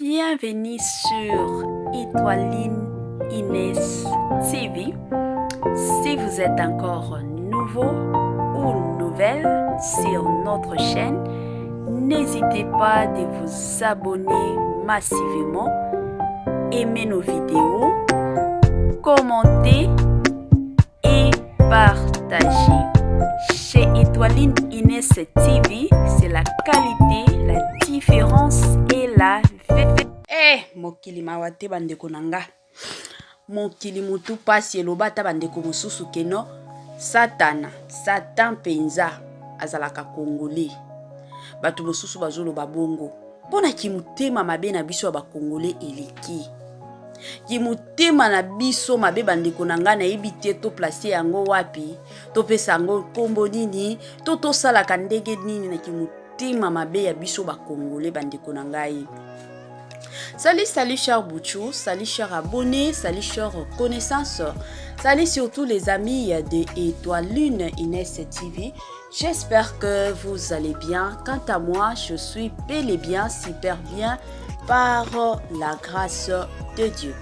Bienvenue sur Étoiline Inès TV. Si vous êtes encore nouveau ou nouvelle sur notre chaîne, n'hésitez pas de vous abonner massivement, aimer nos vidéos, commenter et partager. Chez Étoiline Inès TV, c'est la qualité, la différence et la Eh, mokili mawa te bandeko na nga. Mokili mutu pasi eloba ata bandeko mosusu keno satana, satan mpenza azalaka congolais. Bato mosusu bazoloba bongo mpo na kimotema mabe na biso ya bakongole eleki. Kimotema na biso mabe bandeko na ngai, nayebi te toplace yango wapi, topesa yango nkombo nini, to tosalaka ndenge nini na kimotema mabe ya biso bakongole bandeko na ngai. Salut, salut cher Bouchou, salut cher abonné, salut cher connaissance, salut surtout les amis de Étoile Lune Inès TV. J'espère que vous allez bien. Quant à moi, je suis bel et bien, super bien, par la grâce de Dieu.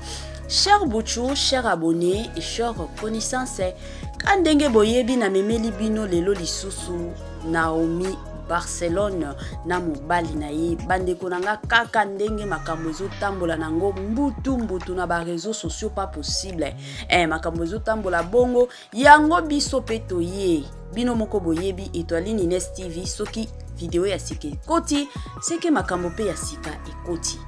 Cher Bouchou, cher abonné et cher connaissance, ka ndenge boyebi na memeli bino lelo lisusu Naomi Barcelone na mobali na ye. Bandeko na nga, kaka ndenge makambo ezotambola nango mbutu mbutu na ba réseaux sociaux, pas possible. Makambo ezotambola bongo yango biso mpe toye. Bino moko boyebi Étoiline Ines TV, soki video ya sika ekoti, seke makambo mpe ya sika ekoti.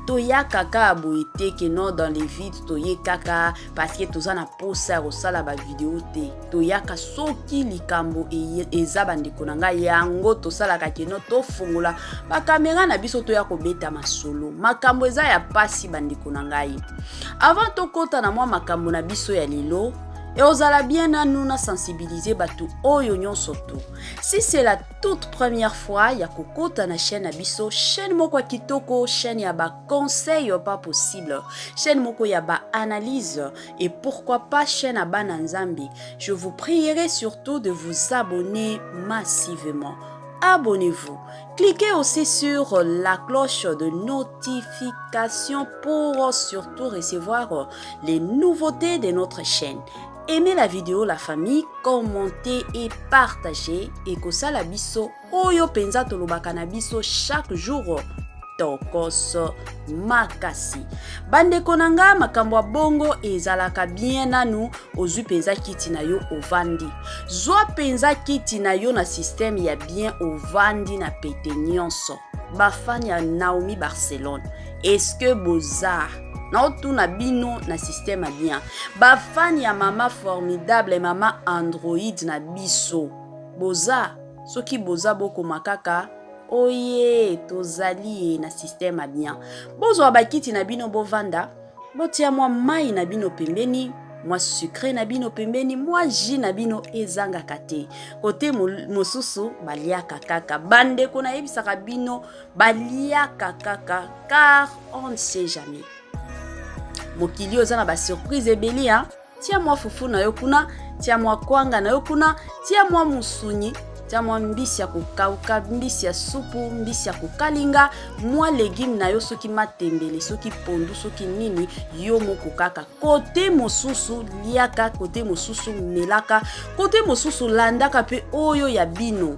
Toya kaka boye te ke non, dans les vides. Toye kaka parce que toza na posa ya kosala bavideo te. Toyaka soki likambo eza, bandeko na ngai. Yango tosalaka keno tofungola bakamera na biso, toya kobeta masolo. Makambo eza ya pasi, bandeko na ngai. Avant tokɔta na mwa makambo na biso ya lelo, eozala bien nanu na sensibiliser bato oyo nyonso to si c'est la toute première fois ya kokota na chaîne na biso, chaîne moko ya kitoko, chaîne ya baconseil pas possible, chaîne moko ya baanalyse et pourquoi pas chaîne ya bana Nzambe, je vous prierai surtout de vous abonner massivement. Abonnez-vous. Cliquez aussi sur la cloche de notification pour surtout recevoir les nouveautés de notre chaîne. Aimez la vidéo, la famille, commentez et partagez. Et kosala biso oyo penza tolobaka na biso chaque jour, tokoso makasi. Bandeko na nga, makambo ya bongo ezalaka bien. Nanu ozwi mpenza kiti na yo, ovandi, zwa mpenza kiti na yo na système ya bien, ovandi na pete nyonso. Bafani ya Naomi Barcelone, est-ce boza? Naotuna bino na système ya bien. Bafani ya mama formidable, mama Android na biso, boza? Soki boza, bokoma kaka oye tozali ye na système ya bien. Bozwa bakiti na bino, bovanda, botia mwa mai na bino pembeni, mwa sucre na bino pembeni, mwa jus na bino ezangaka te. Kote mosusu baliaka kaka. Bandeko, nayebisaka bino, baliaka kaka, car on ne sait jamais, mokili oyo eza na basurprise ebele ya. Tia mwa fufu na yo kuna, tia mwa kwanga na yo kuna, tia mwa musuni, tia mwa mbisi ya kokauka, mbisi ya supu, mbisi ya kokalinga, mwa légume na yo, soki matembele, soki pondu, soki nini, yo moko kaka. Kote mosusu liaka, kote mosusu melaka, kote mosusu landaka mpe oyo ya bino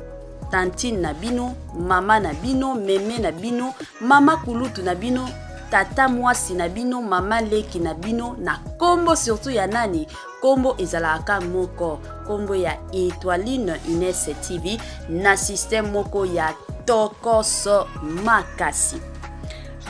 tantine na bino, mama na bino, meme na bino, mama kulutu na bino, tata mwasi na bino, mama leki na bino, na nkombo surtout ya nani. Nkombo ezalaka moko, nkombo ya Étoiline Ines TV na système moko ya tokoso makasi.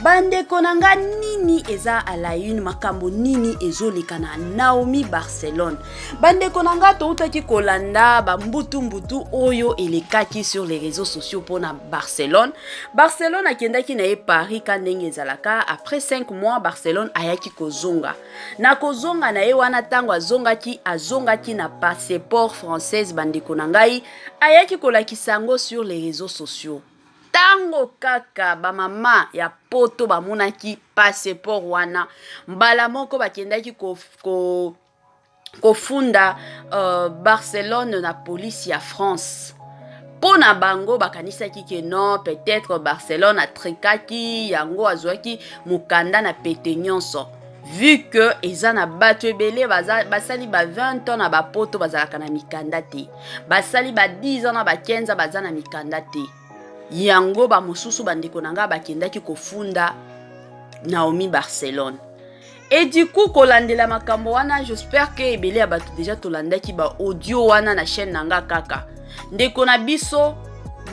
Bandeko na nga, nini eza à la une? Makambo nini ezoleka na Naomi Barcelone? Bandeko na nga, toutaki kolanda bambutu-mbutu oyo elekaki sur les réseaux sociaux mpona Barcelone. Barcelone akendaki na ye Paris ka ndenge ezalaka. Après 5 mois, Barcelone ayaki kozonga. Na kozonga na ye wana, ntango azongaki, azongaki na passeport française. Bandeko na ngai, ayaki kolakisa yango sur les réseaux sociaux. Ntango kaka bamama ya Poto bamonaki passeport wana, mbala moko bakendaki ko kofunda Barcelone na polisi ya France. Mpo na bango bakanisaki ke non, peut-être Barcelone atrikaki yango, azwaki mokanda na pete nyonso, vu que eza na bato ebele basali ba 20 ans na bapoto, bazalaka na mikanda te, basali ba 10 ans na ba 15 ans, baza na mikanda te. Yango bamosusu, bandeko na ngai, bakendaki kofunda Naomi Barcelone. Et du coup, kolandela makambo wana, j'espère que ebele ya bato déjà tolandaki ba audio wana na chaîne na nga. Kaka ndeko na biso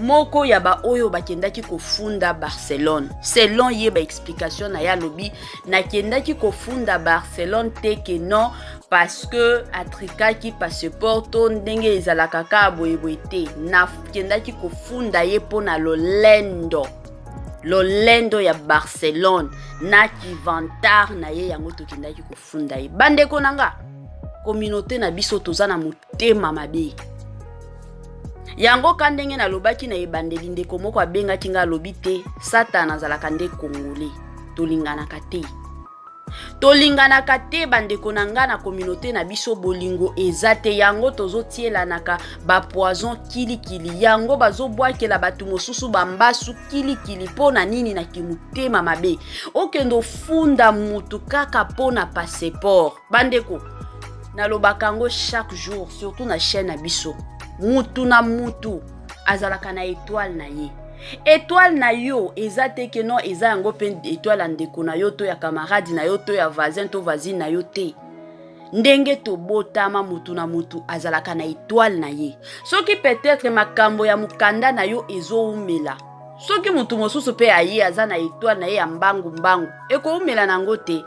moko ya baoyo bakendaki kofunda Barcelone, selon ye, baexplication na ye, alobi: nakendaki kofunda Barcelone te ke non, parce que atrikaki passeport to ndenge ezalaka kaka boyeboye te. Nakendaki kofunda ye mpo na lolendo, lolendo ya Barcelone na ki vantard na ye. Yango tokendaki kofunda ye. Bandeko na nga, communauté na biso toza na motema mabe. Yango ka ndenge nalobaki na ebandeli, ndeko moko abengaki nga, alobi te, Satana azalaka nde Congolais. Tolinganaka te, tolinganaka te, bandeko na nga. Na communauté na biso bolingo eza te. Yango tozotielanaka bapoison kilikili, yango bazobwakela bato mosusu bambasu kilikili. Mpo na nini? Na kimotema mabe. Okende ofunda mutu kaka mpo na passeport. Bandeko, nalobaka yango chaque jour, surtout na chaîne na biso: mutu na mutu azalaka na étoile na ye. Étoile na yo eza te ke non, eza yango mpe étoile ya ndeko na yo to ya camarade na yo to ya voisin to voisine na yo te. Ndenge tobotama, mutu na mutu azalaka na étoile na ye. Soki peut-être makambo ya mokanda na yo ezowumela, soki mutu mosusu mpe aye, aza na étoile na ye ya mbangu mbangu, ekowumela nango te,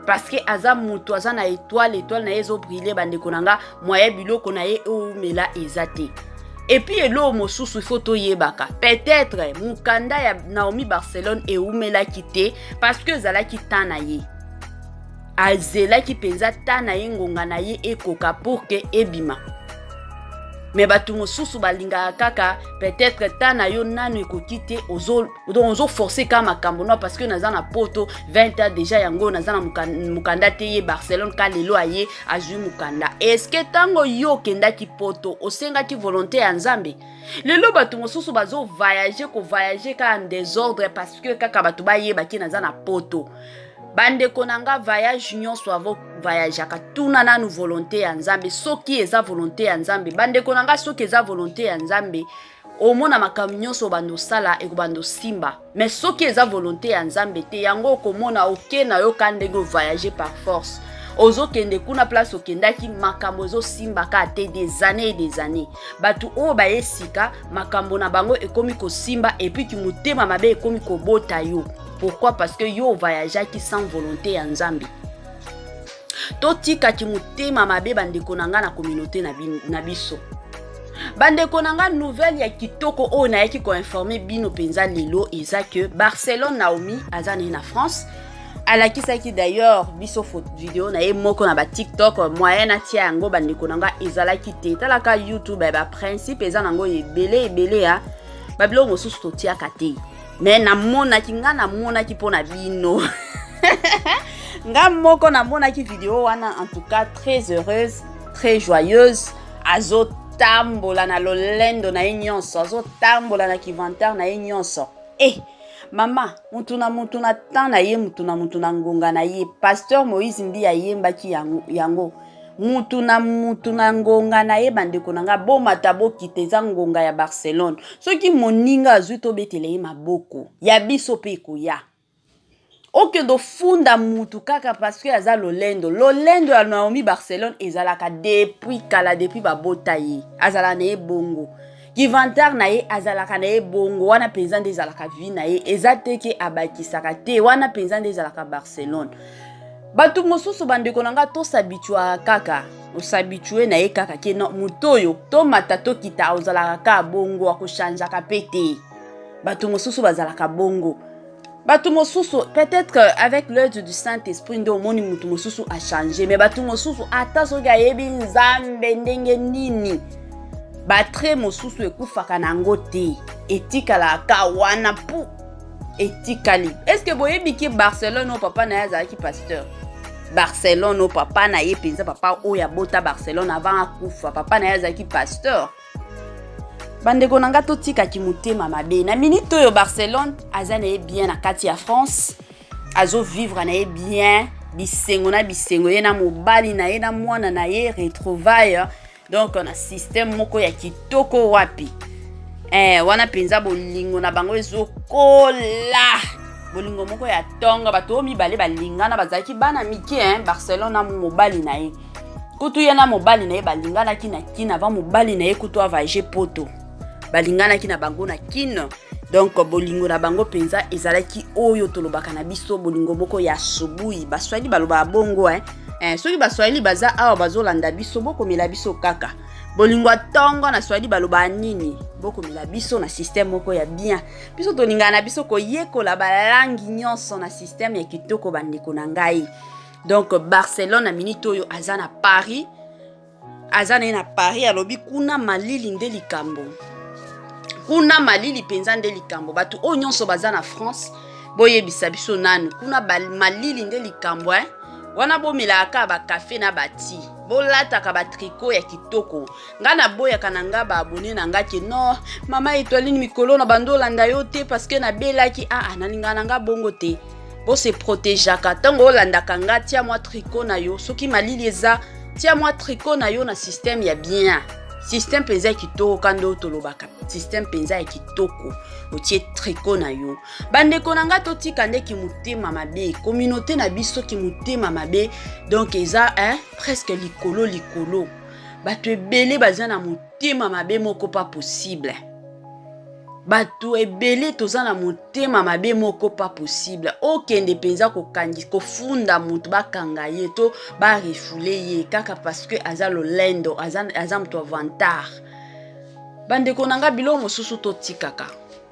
parce que aza mutu aza na étoile, étoile na ye ezobriller. Bandeko na nga, moye biloko na ye ewumela eza te. Et puis eloko mosusu ifo toyebaka, peut-être mokanda ya Naomi Barcelone ewumelaki te parce que ezalaki temps na ye, azelaki mpenza temps na ye, ngonga na ye ekoka pour que ebima. Mais bato mosusu balingaka kaka, peut-être temps na yo nano ekoki te, donc ozoforce kaka makambo. No, parce que naza na poto 20 ans déjà, yango naza na mokanda te. Ye Barcelone ka lelo aye azwi mokanda. Est-ce ntango yo okendaki poto, osengaki volonté ya Nzambe? Lelo bato mosusu bazovoyage, kovoyage kaka en désordre, parce que kaka bato bayebaki naza na poto. Bandeko na nga, voyage nyonso, avant voyageaka, tuna nanu volonté ya Nzambe. Soki eza volonté ya Nzambe, bandeko na nga, soki eza volonté ya Nzambe, omona makambo nyonso obanda osala ekobanda osimba. Mais soki eza volonté ya Nzambe te, yango okomona oke na yo ka ndenge ovoyage par force, ozokende kuna, place okendaki makambo ezosimbaka te des années et des années. Bato oyo baye sika, makambo na bango ekomi kosimba. Et puis kimotema mabe ekomi kobota yo. Pourquoi? Parce que yo ovoyageaki sans volonté ya Nzambe. Totikaki motema mabe, bandeko na nga, na communauté na biso. Bandeko na nga, nouvelle ya kitoko oyo nayaki koinformer bino mpenza lelo eza ke Barcelone Naomi aza na ye na France. Alakisaki d'ailleurs biso video na ye moko na baTikTok. Moyen natia yango, bandeko na nga, ezalaki te. Talaka YouTube ya baprincipe, eza nango ebele ebele ya babiloko mosusu totiaka te. Mais namonaki, nga namonaki mpo na bino, nga moko namonaki video wana. En tout cas, très heureuse, très joyeuse, azotambola na lolendo na ye nyonso, azotambola na ki vantard na ye nyonso. E mama, mutu na mutu na temps na ye, mutu na mutu na ngonga na ye. Pasteur Moïse Mbi ayembaki yango, yango mutu na mutu na ngonga na ye. Bandeko na nga, bomata bokita, eza ngonga ya Barcelone. Soki moninga azwi, tobetela ye maboko, ya biso mpe ekoya. Okende ofunda mutu kaka parce que aza lolendo. Lolendo ya Naomi Barcelone ezalaka depuis kala, depuis babota ye, azala na ye bongo. Ki vantard na ye azalaka na ye bongo wana mpenza, nde ezalaka vie na ye. Eza te ke abakisaka te, wana mpenza nde ezalaka Barcelone. Bato mosusu, bandeko na nga, tos'habituaka kaka, os'habituer na ye kaka ke no, moto oyo tomata tokita, ozalaka kaka bongo, akochangeaka mpe te. Bato mosusu bazalaka bongo. Bato mosusu, peut-être avec l'aide du Saint-Esprit nde omoni motu mosusu achange. Mais bato mosusu, ata soki ayebi Nzambe ndenge nini, batrait mosusu ekufaka na yango te, etikalaka wana pu etikali. Est-ce boyebi ke Barcelone oyo, papa na ye azalaki pasteur? Barcelone oyo, papa na ye mpenza, papa oyo abota Barcelone avant akufa, papa na ye azalaki pasteur. Bandeko na nga, totikaki motema mabe. Na minute oyo, Barcelone aza na ye bien na kati ya France, azovivre na ye bien, bisengo na bisengo, ye na mobali na ye na mwana na ye, retrouvaille donc na système moko ya kitoko. Wapi wana mpenza bolingo na bango ezokola, bolingo moko ya ntongo. Bato oyo mibale balingana, bazalaki bana mike, hein? Barcelone na mobali na ye, kutu ye na mobali na ye balinganaki na Kine avant mobali na ye kutu avoyage Poto. Balinganaki na bango na Kine, donc bolingo na bango mpenza ezalaki oyo tolobaka na biso bolingo moko ya subuhi. Baswahili balobaka bongo, hein? Soki Baswahili baza awa bazolanda biso, bokomela biso kaka bolingo ya ntongo. Na Swahili balobaka nini? Bokomela biso na système moko ya bien. Biso tolingaka na biso koyekola balangi nyonso na système ya kitoko, bandeko na ngai. Donc Barcelone na minute oyo aza na Paris, aza na ye na Paris. Alobi kuna malili nde likambo, kuna malili mpenza nde likambo. Bato oyo nyonso baza na France, boyebisa biso nanu, kuna malili nde likambo, eh? Wana bomelaka kaka bakafe na bati, bolataka batricot ya kitoko. Ngai naboyaka na nga baabonnés na nga ke non, mama Etoiline, mikolo na bando olanda yo te parce que nabelaki. Aa, nalingaka na nga bongo te. Bose protégeaka ntango olandaka nga. Tia mwa tricot na yo soki malili eza, tia mwa tricot na yo na système ya bien, système mpenza ya kitoko. Kanda oyo tolobaka, système mpenza ya kitoko, otie tricot na yo. Bandeko na nga, totika ndeki motema mabe. Communauté na biso, ki motema mabe donc eza, hein, presque likolo likolo. Bato ebele baza na motema mabe moko pas possible. Bato ebele toza na motema mabe moko pas possible. Okende mpenza kokangi, kofunda moto, bakanga ye to barefouler ye kaka parce que aza lolendo, aza moto avantard. Bandeko na nga, biloko mosusu totikaka.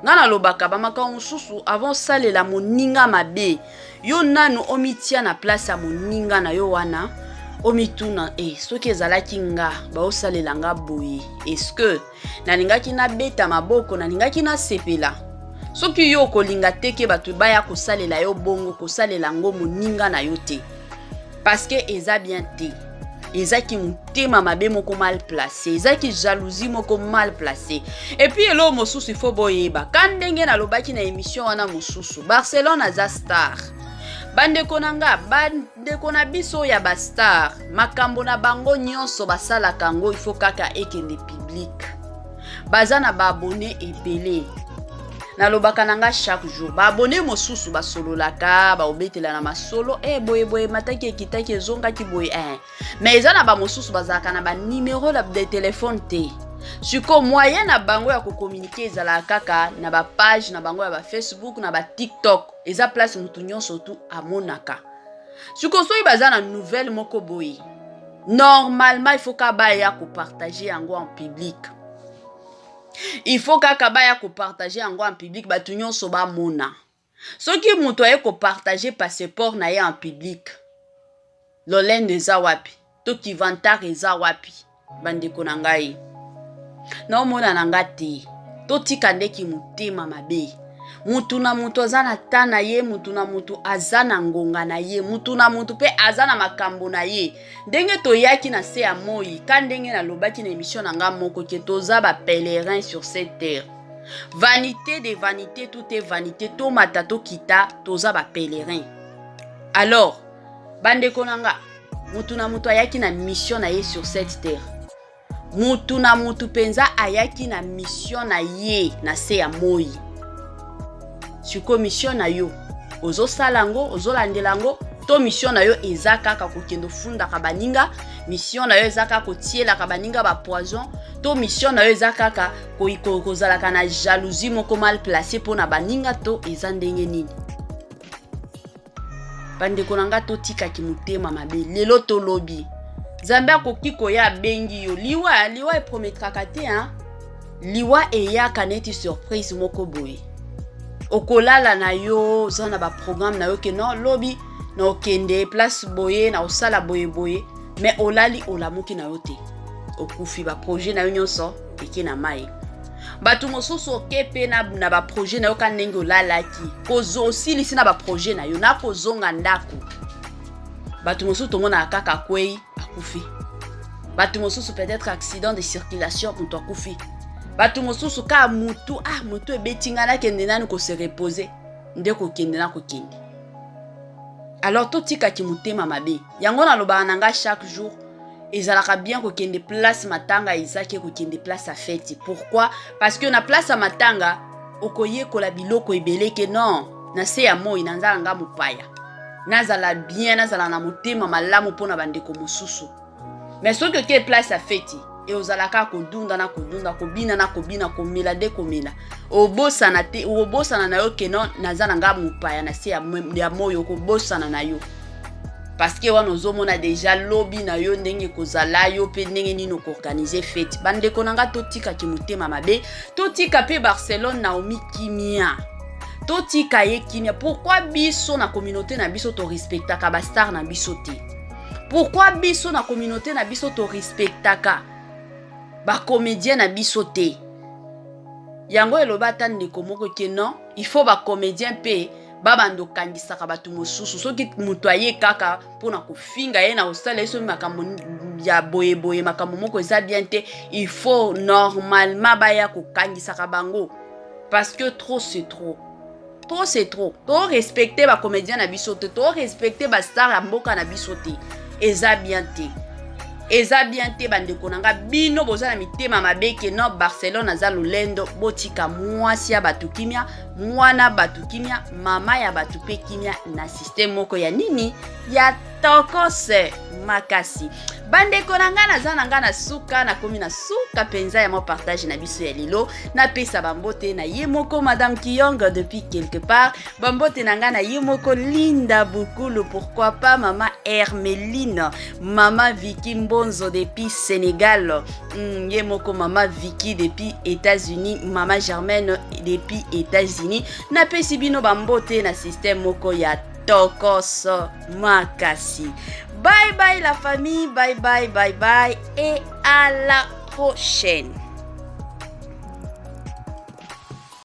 Nga nalobaka bamakambo mosusu, avant osalela moninga mabe, yo nanu omitia na place ya moninga na yo wana, omituna soki ezalaki nga baosalela nga boye, est-ce nalingaki nabeta maboko, nalingaki nasepela? Soki yo okolinga te ke bato baya kosalela yo bongo, kosalela yango moninga na yo te, parce que eza bien te. Ezaki motema mabe moko mal placé, ezaki jalousie moko mal placé. Et puis eloko mosusu ifo boyeba, ka ndenge nalobaki na émission wana mosusu, Barcelone aza star. Bandeko na nga, bandeko na biso ya bastar, makambo na bango nyonso basalaka yango, ifo kaka ekende public. Baza na baabonnés ebele. Nalobaka na nga chaque jour, baabonnés mosusu basololaka, baobetela na masolo boye boye, mataki, ekitaki, ezongaki boye. Mais eza na bamosusu bazalaka na banuméro de téléphone te. Sikoyo moyen na bango ya kocommuniquer ezalaka kaka na bapage na bango ya baFacebook, na baTikTok. Eza place motu nyonso tu amonaka. Sikoyo soki baza na nouvelle moko boye, normalement il faut ka baya kopartager yango en public. Il faut kaka baya kopartager yango en public, bato nyonso bamona. Soki moto aye kopartager passeport na ye en public, lolendo eza wapi to kivantard eza wapi? Bandeko na ngai, naomona na nga te. Totika ndeki motema mabe. Mutu na mutu aza na ta na ye, mutu na mutu aza na ngonga na ye, mutu na mutu mpe aza na makambo na ye. Ndenge toyaki na se ya moi, ka ndenge nalobaki na émission na nga moko ke toza bapèlerin sur cette terre. Vanité de vanité, tout est vanité. Tomata, tokita, toza bapèlerin. Alors bandeko na nga, mutu na mutu ayaki na mission na ye sur cette terre. Mutu na mutu mpenza ayaki na mission na ye na se ya moi. Sikoyo mission na yo, ozosala yango, ozolandela yango, to mission na yo eza kaka kokende ofundaka baninga? Mission na yo eza kaka kotielaka baninga bapoison, to mission na yo eza kaka kozalaka na jalousie moko mal placé mpo na baninga, to eza ndenge nini? Bandeko na nga, totikaki motema mabe. Lelo tolobi, Nzambe akoki koya, abengi yo. Liwa, liwa epromettraka te, hein? Liwa eyaka neti surprise moko boye. Okolala na yo, oza na baprogramme na yo ke non, lobi na okende place boye, na osala boye boye, mais olali, olamuki na yo te, okufi. Baprojet na yo nyonso eke na mai. Bato mosusu oke mpe na baprojet na yo, ka ndenge olalaki, osilisi na baprojet na yo na kozonga ndako. Bato mosusu tomonaka kaka akwei, akufi. Bato mosusu peut-être accident de circulation, moto akufi. Bato mosusu kaka mutu, ah, mutu ebeti ngai, nakende nanu kose reposer, nde kokende na kokende. Alors totikaki motema mabe. Yango nalobaka na ngai chaque jour, ezalaka bien kokende place matanga ezaki kokende place ya feti. Pourquoi? Parce que na place ya matanga okoyekola biloko ebele ke non, na se ya moi nazala nga mopaya, nazala bien, nazala na motema malamu mpona bandeko mosusu. Mais soki oke place ya feti, e ozalaka kodunda na kodunda, kobina na kobina, komela nde komela, obosana te, okobosana na yo ke non, naza na nga mopaya na se ya moi. Okobosana na yo parce que wana ozomona deja lobi na yo ndenge kozala yo mpe ndenge nini okoorganiser feti. Bandeko na nga, totikaki motema mabe, totika mpe Barcelone Naomi kimia, totika ye kimia. Pourquoi biso na communauté na biso torespectaka bastar na biso te? Pourquoi biso na communauté na biso torespectaka bacomédien na biso te? Yango eloba ata ndeko moko ke non, il faut bacomédien mpe babanda okangisaka bato mosusu. Soki moto aye kaka mpona kofinga ye na kosala ye soki makambo ya boyeboye, makambo moko eza bien te, il faut normalement baya kokangisaka bango, parce que trop c'est trop, trop c'est trop. Torespecte bacomédien na biso te, torespecte bastar ya mboka na biso te. Eza bien te, eza bien te. Bandeko na nga, bino boza na mitema mabe ke non, Barcelone aza lolendo. Botika mwasi ya bato kimia, mwana bato kimia, mama ya bato mpe kimia, na système moko ya nini ya tokose makasi. Bandeko na ngai, naza na ngai na suka, nakomi na suka mpenza ya mwa partage na biso ya lelo. Napesa bambote na ye moko Madame Kiyong depuis quelque part, bambote na ngai na ye moko Linda Bukulu, pourquoi pas mama Hermeline, mama Viki Mbonzo depuis Sénégal, ye moko mama Viki depuis États-Unis, mama Germaine depuis États-Unis. Napesi bino bambote na système moko ya tokos makasi. Bye bye la famille, bye bye, bye bye et à la prochaine.